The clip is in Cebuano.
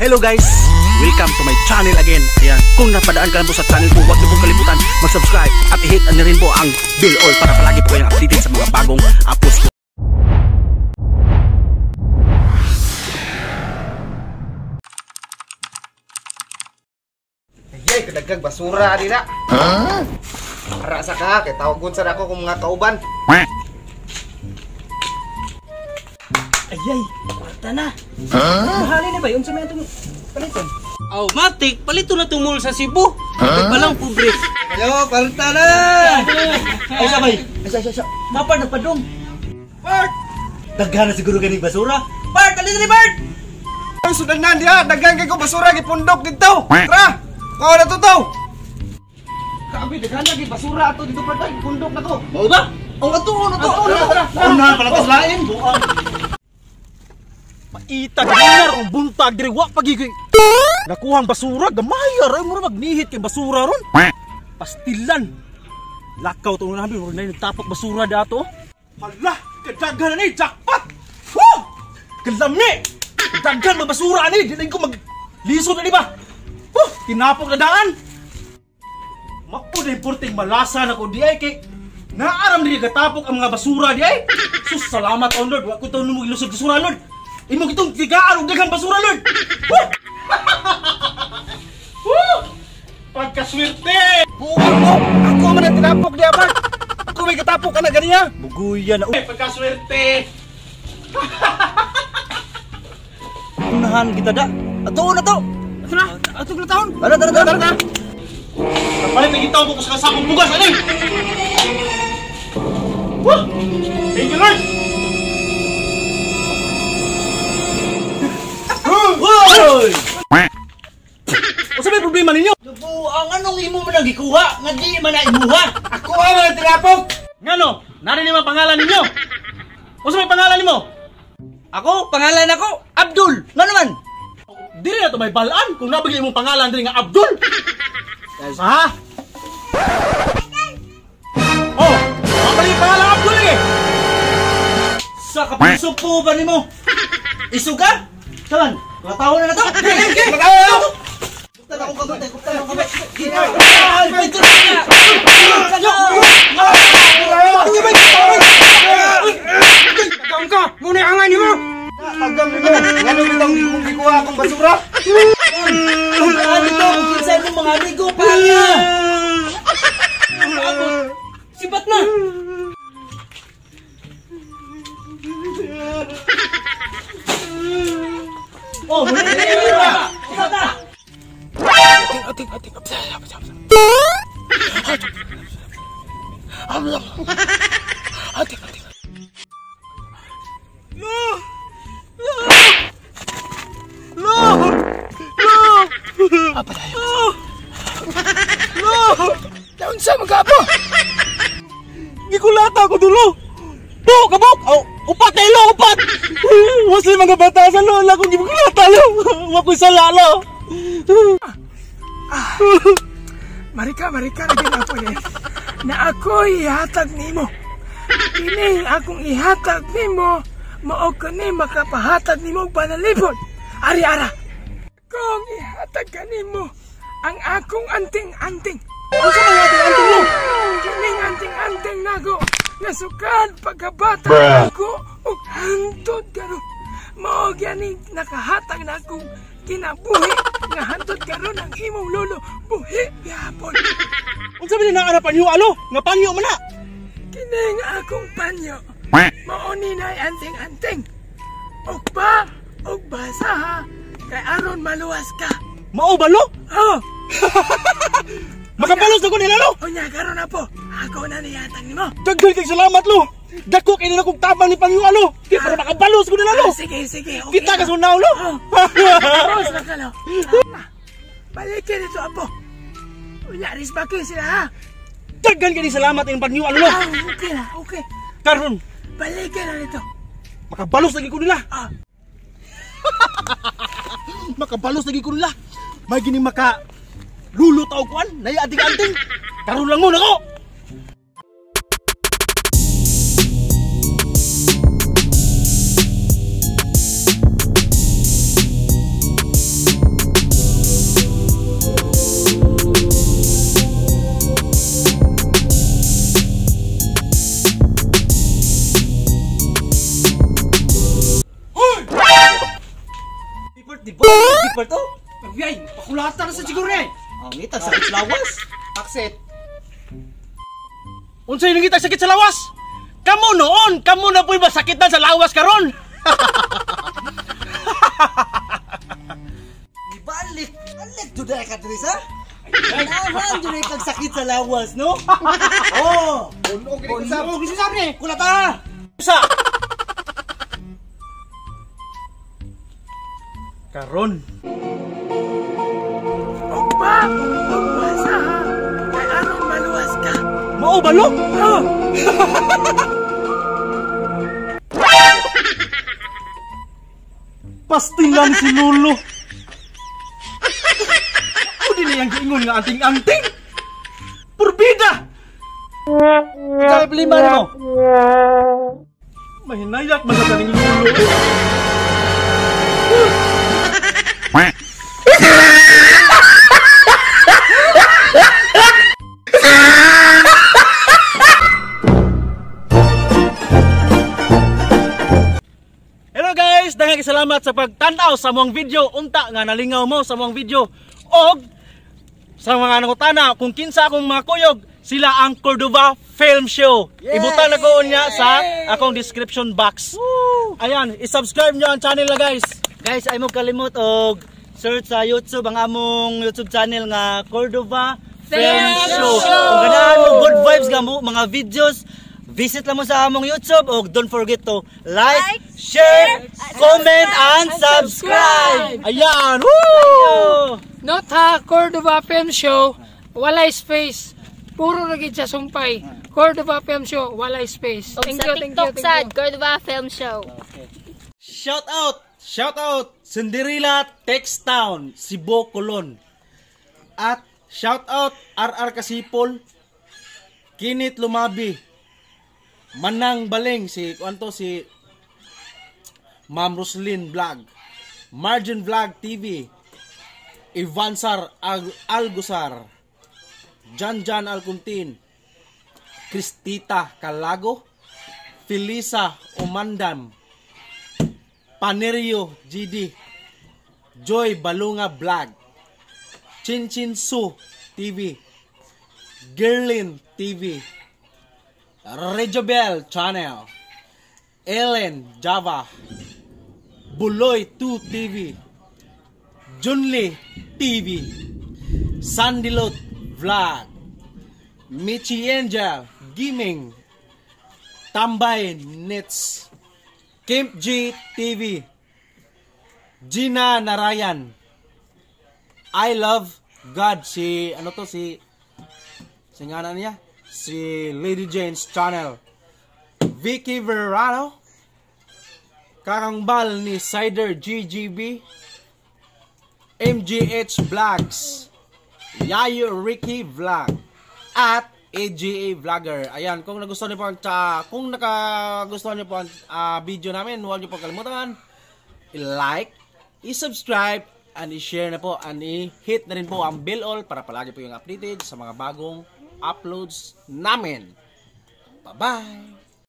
Hello guys! Welcome to my channel again. Ayan, kung napadaan ka lang po sa channel ko, huwag niyo pong kalimutan mag-subscribe at i-hit na rin po ang bell all para palagi po kayong updated sa mga bagong post ko. Ayay, kadaghang basura dira. Huh? Ara sa ka, kay tawagon sa ako kung mga kauban. Ayay, kwarta na. Huh? Mahali na ba yun sa may itong paliton? Aw, matik, palito na tumul sa Cebu. Huh? Palang pobre. Ayo, kwarta na! Ay, sabay. Ay, sa, sa. Mapar, nagpadong. Bart! Daghan na siguro ganing basura. Bart, alin na ni Bart! Ay, sudanan diha, daghan kay ko basura gipundok dito. Tara! Kuha na to to. Grabe, daghan lagi basura ato dito pa tayo, gipundok na ko. Mao ba? Ang ato, ano to? Tara, tara. Pala to lain. Paita dinar ang buntag diri wa pagiging nakuhang basura gamay ra mura magnihit kay basura ron. Pastilan. Lakaw to namin mura na nagtapok basura dato. Hala, kadaghan na ni jackpot. Woo! Kalami. Daghan mga basura ani, di ko mag lisod na di ba? Woo, tinapok na daan. Mao na importante malasa na ko di ay kay naaram diri gatapok ang mga basura di ay. Sus, salamat on Lord, wa ko taon mo gilusod basura Lord. Imo kitong tigaan og daghang basura Lord. Woo! Woo! Pagkaswerte. Buo mo. Ako man ang tinapok diha ba? Ako may katapok ka na ganiya. Buguya na. Uy, pagkaswerte. Unahan kita da. Ato na to. Ato na. Ato na taon. Tara tara tara tara. Kapalit na gitaw ko sa sakong bugas ani. Woo! Thank you Lord. Hoy! Unsa may problema ninyo? Ang anong imo man ang gikuha nga di man na imuha? Ako ang man tinapok. Ngano? Nari ni man pangalan ninyo? Unsa may pangalan nimo? Ako, pangalan ako Abdul. Ngano man? Diri na to may balaan kung nabigay imong pangalan diri nga Abdul. Ha? Oh, mabali pangalan Abdul lagi. Sa kapisupo ba nimo? Isuga? Taman, lataw na to. Lataw. Gupta ako kagote, gupta ako kagote. Agam ka, muna ang nimo. Agam nimo. Ngano bitong imong gikuha akong basura? Ano to? Kung kinsa imong mga amigo pa na. Sibat na. Oh, muna na. Sibat na. Ating ating. Ating ating. Lo! Lo! Lo! Lo! Apa tayo? Lo! Daon sa mga apo? Gikulata ko dulo. Po, kabok. Oh, upat na ilo, upat. Wasli mga bata sa lola kung gikulata lo. Wa ko sala lo. Ah, marika, marika na din ako eh. Na ako ihatag nimo. Kini akong ihatag nimo, mao kani makapahatag nimo og panalipod. Ari ara. Kung ihatag kanimo ang akong anting-anting. Unsa man anting-anting mo? Kining anting-anting nako nasukad pagkabata ako ug hantod karon. Mao gyani nakahatag na akong kinabuhi nga hantod karon ang imong lolo buhi gihapon. Unsa man naa na panyo alo? Nga panyo man na. Kini nga akong panyo. Mao ni nay anting-anting. Og ba og basa ha kay aron maluwas ka. Mao ba lo? Oh. Makabalos na ko nila lo. Unya karon na po. Ako na niyatag nimo. Daghan kay salamat lo. Dako kay nila kong tabang ni panyo alo. Di para makabalos ko nila lo. Sige sige. Okay. Kita ka sunaw lo. Balos na ka lo. Balikin ito apo. Unya risbaki sila ha. Daghan kay salamat ang panyo alo lo. Okay na, okay. Karon balikin na nito. Makabalos lagi ko nila. Ah. Makabalos lagi ko nila. May gini maka lulo tao kuan, nay ating-anting. Karon lang mo nako. Di ba? Di pa to? Ay, pakulatan na sa siguro eh. Ang ngitag sakit sa lawas. Aksit. Unsay nangitag sakit sa lawas? Kamo noon, kamo na po'y masakitan sa lawas karon. Di ba alik? Alik juday ka diri sa? Kailangan juday kag sakit sa lawas, no? Oh! Puno gini ko sab. Oo, gusto sabi eh. Kulata! Sa Karon. Ugma! Ugma sa ha! Kay aron maluwas ka! Mao ba lo? Oh! Pastilan si Lolo. Ako din ang giingon nga anting-anting. Purbida! Sabi problema nimo. Mahinayak man sa kaning Lolo. Hello guys, daghang salamat sa pagtan-aw sa among video. Unta nga nalingaw mo sa among video. Og sa mga nangutana kung kinsa akong mga kuyog, sila ang Cordova Film Show. Yes! Ibutan ako niya sa akong description box. Ayan, i-subscribe niyo ang channel na guys. Guys, ay mo kalimot og search sa YouTube ang among YouTube channel nga Cordova Film Show. Kung ganahan mo good vibes nga mo mga videos, visit lang mo sa among YouTube og don't forget to like, share, comment and subscribe. Ayan, woo! Not ha, Cordova Film Show, walay space. Puro na gid siya sumpay. Cordova Film Show, walay space. Og Thank sa you, thank you, TikTok thank sad, you. Cordova Film Show. Shout out! Shout out! Cinderella Textown, Cebu, Colon. At shout out RR Kasipol, Kinit Lumabi, Manang Baling, si kuanto si Ma'am Roslyn Vlog, Margin Vlog TV, Ivansar Algusar, Jan Jan Alcuntin, Cristita Calago, Felisa Umandam, Panerio GD, Joy Balunga Vlog, Chin Chin Su TV, Girlin TV, Rejobel Channel, Ellen Java, Buloy 2 TV, Junli TV, Sandilot Vlog, Michi Angel Gaming, Tambay Nets, Kimp G TV, Gina Narayan, I Love God, si ano to, si si nga na niya, si Lady Jane's Channel, Vicky Verano, Kakangbal ni Cider GGB, MGH Vlogs, Yayo Ricky Vlog, at AGA Vlogger. Ayan, kung nagustuhan niyo po ang kung nakagustuhan niyo po ang video namin, huwag niyo po kalimutan i-like, i-subscribe, and i-share na po, and i-hit na rin po ang bell all para palagi po yung updated sa mga bagong uploads namin. Bye-bye!